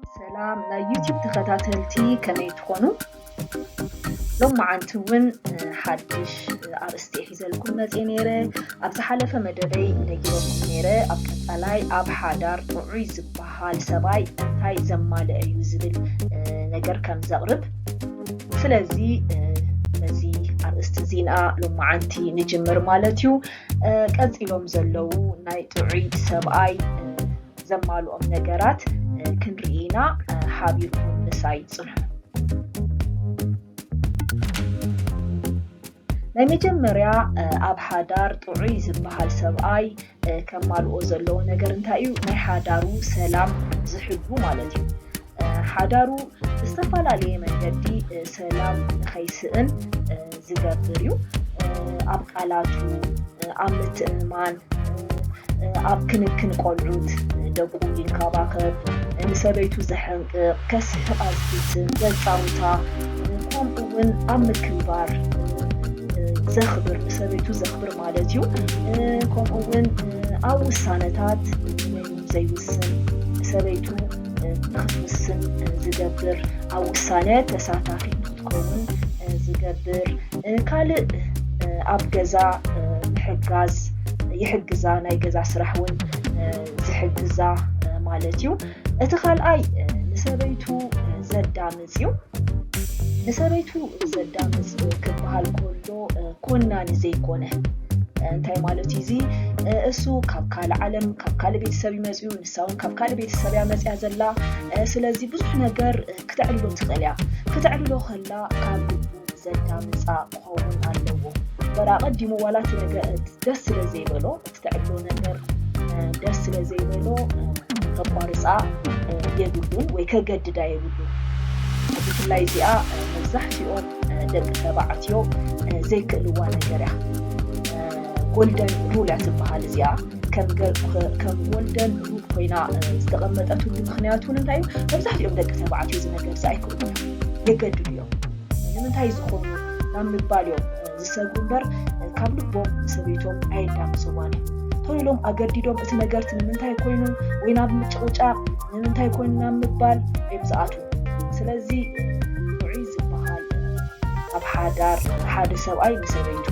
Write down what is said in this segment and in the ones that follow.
ሰላም ናይ ዩቲዩብ ተኸታተልቲ፣ ከመይ ትኾኑ? ሎማዓንቲ እውን ሓድሽ ኣርእስቲ ሒዘልኩም መፅየ ነይረ። ኣብ ዝሓለፈ መደበይ ነጊረኩም ነይረ፣ ኣብ ቀፃላይ ኣብ ሓዳር ጥዑይ ዝበሃል ሰብኣይ እንታይ ዘማልአ እዩ ዝብል ነገር ከም ዘቕርብ። ስለዚ በዚ ኣርእስቲ እዚና ሎማዓንቲ ንጅምር ማለት እዩ። ቀፂሎም ዘለዉ ናይ ጥዑይ ሰብኣይ ዘማልኦም ነገራት ክንርኢ ኢና። ሓቢርኩም ምሳይ ፅንሑ። ናይ መጀመርያ ኣብ ሓዳር ጥዑይ ዝበሃል ሰብኣይ ከማልኦ ዘለዎ ነገር እንታይ እዩ? ናይ ሓዳሩ ሰላም ዝሕሉ ማለት እዩ። ሓዳሩ ብዝተፈላለየ መንገዲ ሰላም ንኸይስእን ዝገብር እዩ። ኣብ ቃላቱ፣ ኣብ ምትእምማን፣ ኣብ ክንክን ቆልዑት፣ ደቁ ይንከባኸብ፣ ንሰበይቱ ዘሐንቅቕ፣ ከስሕቓ ዝፍትን፣ ዘጫውታ፣ ከምኡ እውን ኣብ ምክብባር ዘኽብር፣ ንሰበይቱ ዘኽብር ማለት እዩ። ከምኡ እውን ኣብ ውሳነታት ዘይውስን፣ ሰበይቱ ንኽትውስን ዝገብር፣ ኣብ ውሳነ ተሳታፊት ንክትከውን ዝገብር፣ ካልእ ኣብ ገዛ ምሕጋዝ ይሕግዛ፣ ናይ ገዛ ስራሕ እውን ዝሕግዛ ማለት እዩ። እቲ ካልኣይ ንሰበይቱ ዘዳምፅ እዩ። ንሰበይቱ ዘዳምፅ ክበሃል ከሎ ኮናኒ ዘይኮነ፣ እንታይ ማለት እዩ እዚ? እሱ ካብ ካልእ ዓለም፣ ካብ ካልእ ቤተሰብ ይመፅዩ፣ ንሳ እውን ካብ ካልእ ቤተሰብ እያ መፅያ ዘላ። ስለዚ ብዙሕ ነገር ክተዕልሎ ትኽእል እያ። ክተዕልሎ ከላ ካብ ልቡ ዘዳምፃ ክኸውን ኣለዎ። በራ ቀዲሙ ዋላ እቲ ነገር ደስ ስለ ዘይበሎ፣ እቲ ተዕልሎ ነገር ደስ ስለ ዘይበሎ ከቋርፃ የብሉን ወይ ከገድዳ የብሉን። ብፍላይ እዚኣ መብዛሕትኦም ደቂ ተባዕትዮ ዘይክእልዋ ነገር እያ። ጎልደን ሩል እያ ትበሃል እዚኣ። ከም ጎልደን ሩል ኮይና ዝተቐመጠትሉ ምኽንያት እውን እንታይ እዩ? መብዛሕትኦም ደቂ ተባዕትዮ እዚ ነገር እዚ ኣይክእሉን እዮም፣ የገድዱ እዮም። ንምንታይ ዝኾኑ ናብ ምባል እዮም ዝሰጉ እምበር ካብ ልቦም ንሰበይቶም ኣየዳምፅዋን እዮም። ተው ኢሎም ኣገዲዶም እቲ ነገርት ንምንታይ ኮይኑ ወይ ናብ ምጭቕጫቕ ንምንታይ ኮይኑ ናብ ምባል እዮም ዝኣትዉ። ስለዚ ጥዑይ ዝበሃል ኣብ ሓዳር ሓደ ሰብኣይ ንሰበይቱ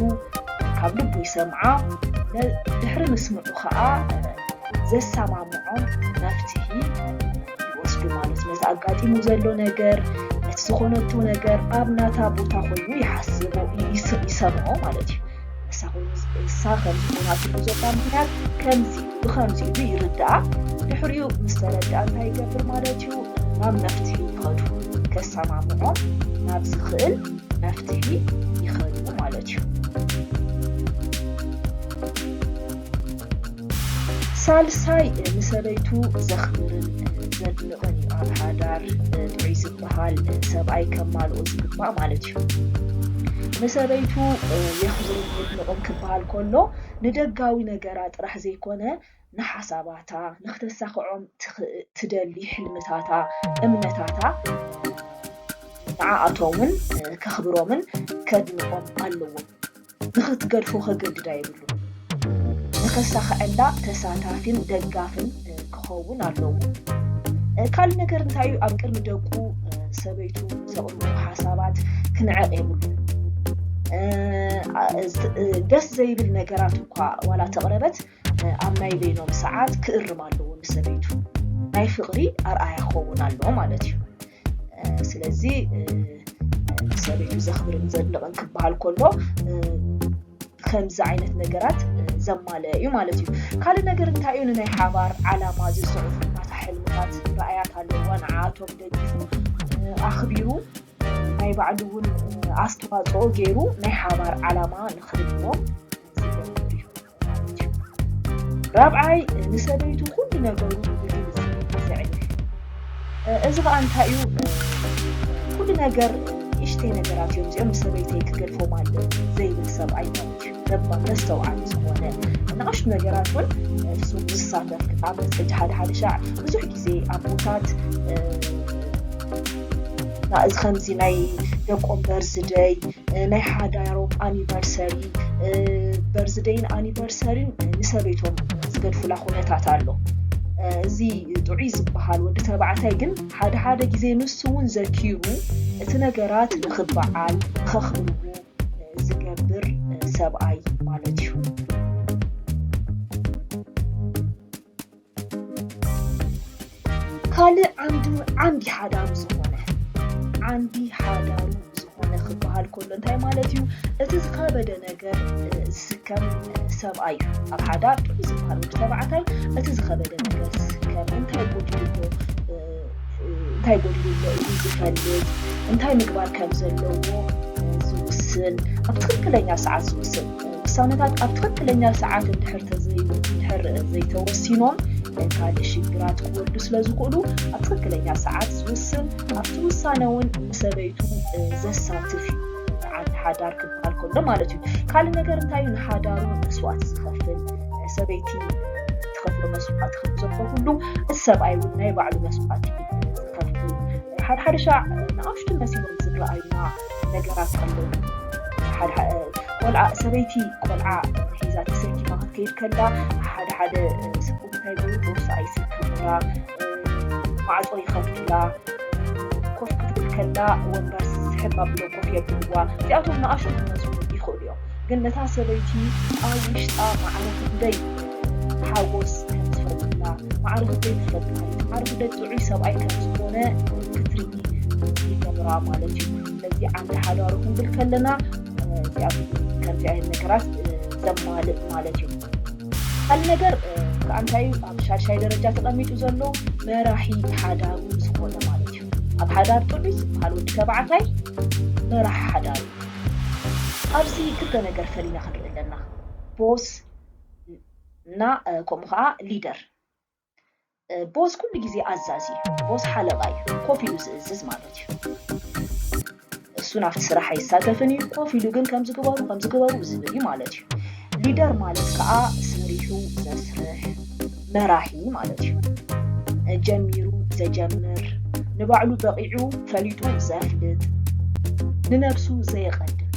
ካብ ልቡ ይሰምዓ፣ ድሕሪ ምስምዑ ከዓ ዘሰማምዖም መፍትሒ ይወስዱ ማለት ነዚ ኣጋጢሙ ዘሎ ነገር፣ እቲ ዝኾነቶ ነገር ኣብ ናታ ቦታ ኮይኑ ይሓስቦ፣ ይሰምዖ ማለት እዩ። ንሳ ኮይኑ ንሳ ከም ዝኾናትሉ ዘላ ምኽንያት ከምዚ ብኸምዚ ኢሉ ይርድኣ። ድሕሪኡ ምስ ተረድኣ እንታይ ይገብር ማለት እዩ? ናብ መፍትሒ ይኸዱ። ከሰማምዖም ናብ ዝኽእል መፍትሒ ይኸዱ ማለት እዩ። ሳልሳይ ንሰበይቱ ዘኽብርን ዘድንቕን እዩ። ኣብ ሓዳር ጥዑይ ዝበሃል ሰብኣይ ከማልኦ ዝግባእ ማለት እዩ። ንሰበይቱ የኽብርን የድንቕን ክበሃል ከሎ ንደጋዊ ነገራ ጥራሕ ዘይኮነ ንሓሳባታ ንክተሳኽዖም ትደሊ ሕልምታታ እምነታታ ንዓኣቶምን ከኽብሮምን ከድንቖም ኣለዎ። ንኽትገድፎ ከገድዳ የብሉን። ንኸሳኽዐላ ተሳታፊን ደጋፍን ክኸውን ኣለዎ። ካልእ ነገር እንታይ እዩ? ኣብ ቅድሚ ደቁ ሰበይቱ ዘቕርቡ ሓሳባት ክንዕቕ የብሉን። ደስ ዘይብል ነገራት እኳ ዋላ ተቕረበት ኣብ ናይ በይኖም ሰዓት ክእርም ኣለዎ ንሰበይቱ። ናይ ፍቕሪ ኣርኣያ ክኸውን ኣለዎ ማለት እዩ። ስለዚ ሰበይቱ ዘኽብርን ዘድንቕን ክበሃል ከሎ ከምዚ ዓይነት ነገራት ዘማለአ እዩ ማለት እዩ። ካልእ ነገር እንታይ እዩ? ንናይ ሓባር ዓላማ ዝስዕቡ ናታ ሕልምታት ራእያት ኣለዋ። ንዓኣቶም ደጊፉ ኣኽቢሩ ናይ ባዕሉ እውን ኣስተዋፅኦ ገይሩ ናይ ሓባር ዓላማ ንክህልዎም ዝገብር እዩ። ራብዓይ ንሰበይቱ ኩሉ ነገሩ ብግልፂ ዘዕልል። እዚ ከዓ እንታይ እዩ? ኩሉ ነገር ንእሽተይ ነገራት እዮም እዚኦም ንሰበይተይ ክገድፎም ኣለኒ ዘይብል ሰብኣይ ማለት እዩ። ለባም መስተውዓሊ ዝኾነ ንኣሽቱ ነገራት እውን እሱ ዝሳተፍ ክጣመት ሕጂ ሓደ ሓደ ሻዕ ብዙሕ ግዜ ኣቦታት እዚ ከምዚ ናይ ደቆም በርዝደይ ናይ ሓዳሮም ኣኒቨርሰሪ በርዝደይን ኣኒቨርሰሪን ንሰበይቶም ዝገድፉላ ኩነታት ኣሎ። እዚ ጥዑይ ዝበሃል ወዲ ተባዕታይ ግን ሓደ ሓደ ግዜ ንሱ እውን ዘኪሩ እቲ ነገራት ንኽበዓል፣ ንኸኽብርዎ ዝገብር ሰብኣይ ማለት እዩ። ካልእ ዓንዲ፣ ዓንዲ ሓዳሩ ዝኾነ፣ ዓንዲ ሓዳሩ ዝኾነ ክበሃል ከሎ እንታይ ማለት እዩ? እቲ ዝኸበደ ነገር፣ እ፣ ዝስከም፣ እ፣ ሰብኣይ እዩ። ኣብ ሓዳር ጥዑይ ዝበሃል ወዲ ተባዕታይ እቲ ዝኸበደ ነገር ዝስከም፣ እንታይ ጎዲሉ ኣሎ፣ እ፣ እ፣ እንታይ ጎዲሉ ኣሎ ኢሉ ዝፈልጥ፣ እንታይ ምግባር ከም ዘለዎ፣ እ፣ ዝውስን፣ ኣብ ትኽክለኛ ሰዓት ዝውስን፣ እ፣ ውሳነታት ኣብ ትኽክለኛ ሰዓት እንድሕር ተዘይ-፣ እንድሕር ዘይተወሲኖም፣ እ፣ ካልእ ሽግራት ክወልዱ ስለ ዝኽእሉ፣ ኣብ ትኽክለኛ ሰዓት ዝውስን፣ ኣብቲ ውሳነ እውን ንሰበይቱ፣ እ፣ ዘሳትፍ እዩ። ዓንዲ ሓዳር ክበሃል ከሎ ማለት እዩ። ካልእ ነገር እንታይ እዩ? ንሓዳሩ መስዋእቲ ዝኸፍል፣ እ፣ ሰበይቲ ትኸፍሎ መስዋእቲ ከም ዘሎ ኩሉ፣ እቲ ሰብኣይ እውን ናይ ባዕሉ መስዋእቲ ዝኸፍል። ሓደ ሓደ ሻዕ ንኣሽቱ መሲሎም ዝረኣዩና ነገራት ኣለዉ። ሓደ ሓደ ቆልዓ፣ ሰበይቲ ቆልዓ ሒዛ ተሰኪማ ክትከይድ ከላ፣ ሓደ ሓደ ሰብኡት እንታይ ይገብሩ? ቦርሳ ይስከሙላ፣ ማዕጾ ይኸፍቱላ፣ ኮፍ ክትብል ከላ ወንበር ስሕብ ኣቢሎም ኮፍ የብልዋ። እዚኣቶም ንኣሽቱ ክመስሉ ይኽእሉ እዮም፣ ግን ነታ ሰበይቲ ኣብ ውሽጣ ማዕረ ክንደይ ሓጎስ ከም ዝፈጥሩላ፣ ማዕረ ክንደይ ተፈቃሪት፣ ማዕረ ክንደይ ጥዑይ ሰብኣይ ከም ዝኾነ ክትርኢ ይገብራ ማለት እዩ። ስለዚ ዓንዲ ሓዳሩ ክንብል ከለና፣ እ፣ እዚኣቶም ከምዚ ዓይነት ነገራት፣ እ፣ ዘማልእ ማለት እዩ። ካልእ ነገር፣ እ፣ ከኣ እንታይ እዩ ኣብ ሻድሻይ ደረጃ ተቐሚጡ ዘሎ? መራሒ ሓዳሩ ዝኾነ ማለት እዩ። ኣብ ሓዳር ጥዑይ ዝበሃል ወዲ ተባዕታይ መራሒ ሓዳሩ እዩ። ኣብዚ ክልተ ነገር ፈሊና ክንርኢ ኣለና። ቦስ እና፣ እ፣ ከምኡ ከኣ ሊደር። እ፣ ቦስ ኩሉ ግዜ ኣዛዚ እዩ። ቦስ ሓለቓ እዩ። ኮፍ ኢሉ ዝእዝዝ ማለት እዩ። እሱ ናብቲ ስራሕ ኣይሳተፍን እዩ። ኮፍ ኢሉ ግን ከምዚ ግበሩ፣ ከምዚ ግበሩ ዝብል እዩ ማለት እዩ። ሊደር ማለት ከኣ ሰሪሑ ዘስርሕ መራሒ ማለት እዩ። እ፣ ጀሚሩ ዘጀምር፣ ንባዕሉ በቒዑ ፈሊጡ ዘፍልጥ፣ ንነብሱ ዘየቐድም፣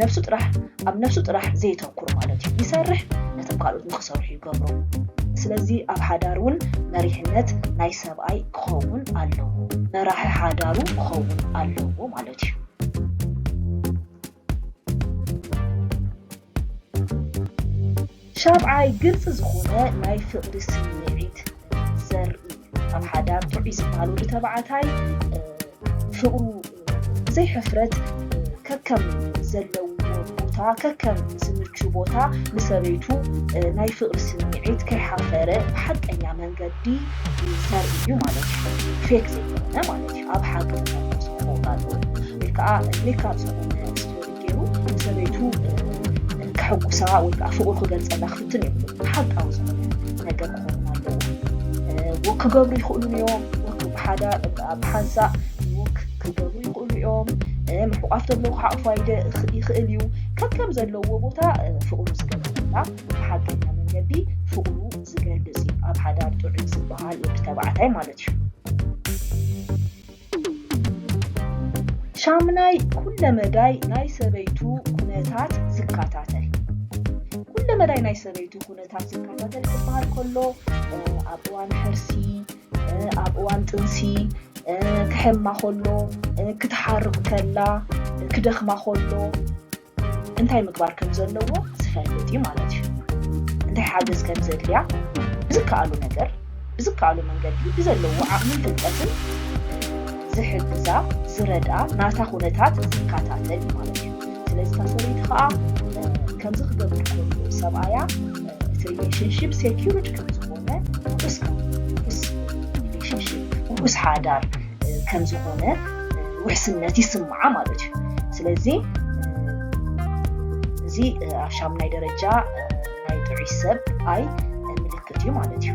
ነብሱ ጥራሕ፣ ኣብ ነብሱ ጥራሕ ዘየተኩር ማለት እዩ። ይሰርሕ፣ ነቶም ካልኦት ንኽሰርሑ ይገብሮም። ስለዚ ኣብ ሓዳር እውን መሪሕነት ናይ ሰብኣይ ክኸውን ኣለዎ። መራሒ ሓዳሩ ክኸውን ኣለዎ ማለት እዩ። ሻብዓይ፣ ግልፂ ዝኾነ ናይ ፍቕሪ ስምዒት ዘርኢ። ኣብ ሓዳር ጥዑይ ዝበሃል ወዲ ተባዕታይ፣ እ፣ ፍቕሩ ብዘይ ሕፍረት፣ እ፣ ከከም ዘለዎ ቦታ፣ ከከም ዝምቹ ቦታ ንሰበይቱ፣ እ፣ ናይ ፍቕሪ ስምዒት ከይሓፈረ ብሓቀኛ መንገዲ ዘርኢ እዩ ማለት እዩ። ፌክ ዘይኮነ ማለት እዩ። ኣብ ሓቂ ተመርኮሰ ክኸውን ኣለዎ። ወይ ከዓ ሜካፕ ዝኾነ ስቶሪ ገይሩ ንሰበይቱ፣ እ፣ ከሐጉሳ ወይ ከዓ ፍቕሩ ክገልፀላ ክፍትን የብሉን። ሓቃዊ ዝኾነ ነገር ክኸውን ኣለዎ። እ፣ ወክ ክገብሩ ይኽእሉን እዮም። ወክ ብሓዳ-፣ ብሓንሳእ ወክ ክገብሩ ይኽእሉ እዮም። እ፣ ምሕቋፍ ተብሎ ክሓቑፋ ይደ-፣ ይኽ-፣ ይኽእል እዩ። ከከም ዘለዎ ቦታ፣ እ፣ ፍቕሩ ዝገልፀላ፣ ብሓቀኛ መንገዲ ፍቕሩ ዝገልፅ እዩ። ኣብ ሓዳር ጥዑይ ዝበሃል ወዲ ተባዕታይ ማለት እዩ። ሻምናይ፣ ኩለመዳይ ናይ ሰበይቱ ኩነታት ዝከታተል። ኩለመዳይ ናይ ሰበይቱ ኩነታት ዝከታተል ክበሃል ከሎ፣ እ፣ ኣብ እዋን ሕርሲ፣ እ፣ ኣብ እዋን ጥንሲ፣ እ፣ ክሕማ ከሎ፣ እ፣ ክትሓርቕ ከላ፣ እ፣ ክደኽማ ከሎ፣ እንታይ ምግባር ከም ዘለዎ ዝፈልጥ እዩ ማለት እዩ። እንታይ ሓገዝ ከም ዘድልያ ብዝከኣሉ ነገር፣ ብዝከኣሉ መንገዲ ብዘለዎ ዓቕምን ፍልጠትን ዝሕግዛ፣ ዝረድኣ፣ ናታ ኩነታት ዝከታተል እዩ ማለት እዩ። ስለዚ እታ ሰበይቲ ከዓ፣ እ፣ ከምዚ ክገብር ከሎ ሰብኣያ፣ እ፣ እቲ ሪሌሽንሺፕ ሴኪርድ ከም ዝኾነ፣ ውሑስ ከም፣ ውሑስ ሪሌሽንሺፕ፣ ውሑስ ሓዳር፣ እ፣ ከም ዝኾነ፣ እ፣ ውሕስነት ይስምዓ ማለት እዩ። ስለዚ፣ እ፣ እዚ፣ እ፣ ኣብ ሻምናይ ደረጃ፣ እ፣ ናይ ጥዑይ ሰብ ኣይ፣ እ፣ ምልክት እዩ ማለት እዩ።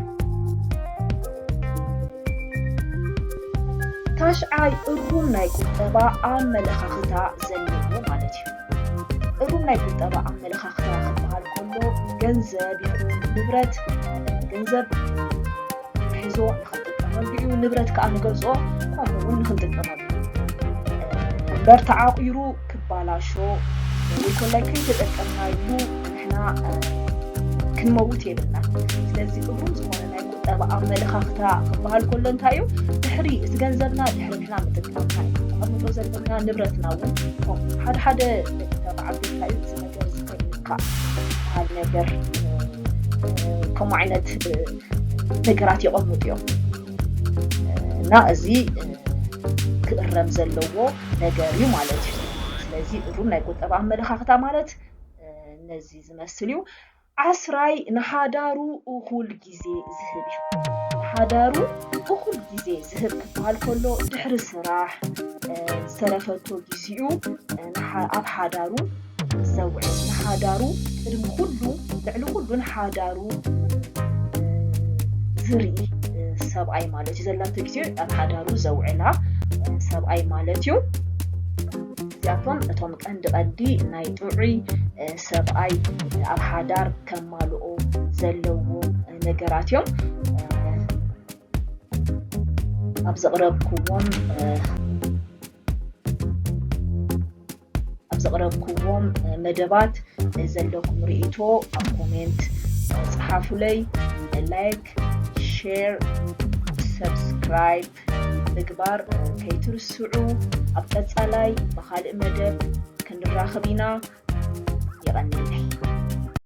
ታሽዓይ፣ እሩም ናይ ቁጠባ ኣመለኻኽታ ዘለዎ ማለት እዩ። እሩም ናይ ቁጠባ ኣመለኻኽታ ክበሃል ከሎ፣ ገንዘብ ይኹን ንብረት፣ ገንዘብ ንሕዞ ንኽንጥቀመሉ እዩ፣ ንብረት ከኣ ንገዝኦ፣ ከምኡ እውን ንኽንጥቀመሉ። እምበር ተዓቑሩ ክባላሾ ወይ ኮላይ ከይተጠቀምናሉ ንሕና፣ እ፣ ክንመውት የብልና። ስለዚ እኹል ዝኾነ ናይ ቁጠባ ኣመለኻኽታ ክበሃል ከሎ እንታይ እዩ? ድሕሪ እቲ ገንዘብና ድሕሪ ንሕና ምጥቃምና እዩ። ኣቐምጦ ዘለና ንብረትና እውን ከምኡ። ሓደ ሓደ ደቂ ተባዕትዮ እንታይ እዩ እዚ ነገር እዚ ከይንካ ዝበሃል ነገር፣ እ፣ እ፣ ከምኡ ዓይነት፣ እ፣ ነገራት የቐምጡ እዮም። እና እዚ፣ እ፣ ክእረም ዘለዎ ነገር እዩ ማለት እዩ። ስለዚ እሩም ናይ ቁጠባ ኣመለኻኽታ ማለት፣ እ፣ ነዚ ዝመስል እዩ። ዓስራይ ንሓዳሩ እኹል ግዜ ዝህብ እዩ። ንሓዳሩ እኹል ግዜ ዝህብ ክበሃል ከሎ ድሕሪ ስራሕ፣ እ፣ ዝተረፈቶ ግዚኡ፣ እ፣ ንሓ-፣ ኣብ ሓዳሩ ዘውዕል፣ ንሓዳሩ ቅድሚ ኩሉ፣ ልዕሊ ኩሉ ንሓዳሩ ዝርኢ፣ እ፣ ሰብኣይ ማለት እዩ። ዘላቶ ግዜ ኣብ ሓዳሩ ዘውዕላ፣ እ፣ ሰብኣይ ማለት እዩ። እዚኣቶም እቶም ቀንዲ ቀንዲ ናይ ጥዑይ፣ እ፣ ሰብኣይ ኣብ ሓዳር ከማልኦ ዘለዎ፣ እ፣ ነገራት እዮም። እ፣ ኣብ ዘቕረብኩዎም፣ እ፣ ኣብ ዘቕረብኩዎም፣ እ፣ መደባት፣ እ፣ ዘለኩም ርእይቶ ኣብ ኮሜንት፣ እ፣ ጸሓፉለይ። ላይክ፣ ሼር፣ ሰብስክራይብ ምግባር፣ እ፣ ከይትርስዑ። ኣብ ቀጻላይ ብኻልእ መደብ ክንራኸብ ኢና። የቐንየለይ።